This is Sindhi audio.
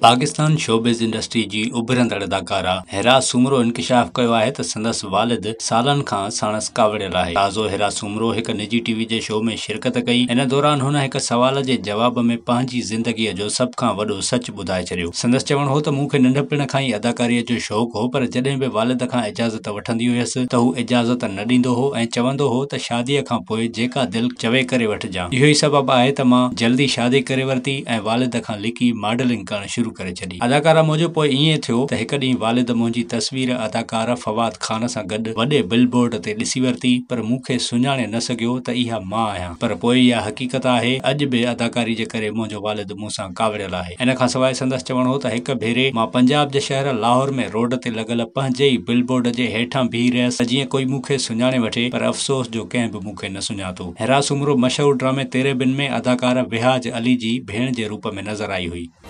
پاڪستان شوبز انڊسٽري جي اڀرندڙ اداڪارا حرا سومرو انڪشاف ڪيو آهي ته سندس والد سالن کان ساڻس ڪاوڙيل آهي. تازو حرا سومرو هڪ نجي ٽي وي جي شو ۾ شرڪت ڪئي. ان دوران هن هڪ سوال جي جواب ۾ پنهنجي زندگيء جو سڀ کان وڏو سچ ٻڌائي ڇڏيو. سندس چوڻ هو ته مون کي ننڍپڻ کان ئي اداڪاريء جو شوق هو پر جڏهن به والد کان اجازت وٺندي هيس ته هو اجازت نه ڏيندو هو ۽ چوندو هو ته شاديء کان پوء جيڪا دل چوي ڪري وٺجان. اهو ئي سبب آهي ته مان جلدي شادي ڪري ورتي ۽ والد کان لڪي ماڊلنگ ڪرڻ شروع ڪري ڇڏي. اداڪارا موجب پوء ائين ٿيو ته هڪ ڏينهن والد منهنجي تصوير اداڪار فواد خان سان گڏ وڏي بل بورڊ تي ڏسي ورتي پر مون کي سڃاڻي نه سگهيو ته اها مان آهيان پر پوء اها حقيقت آهي اڄ به اداڪاري جي ڪري منهنجو والد مون سان ڪاوڙيل آهي. ان کان سواء سندس چوڻ هو ته هڪ ڀيري مان پنجاب جي شهر لاهور ۾ روڊ تي لڳل پنهنجي ئي بل بورڊ جي هيٺان بيهي رهيس ته جيئن ڪوئي مون کي سڃاڻي وٺي پر افسوس جو ڪنهن به مون کي نه سڃاتو. حرا سومرو مشهور ڊرامي تيري بن ۾ اداڪاره وهاج علي جي ڀيڻ جي روپ ۾ نظر آئي هئي.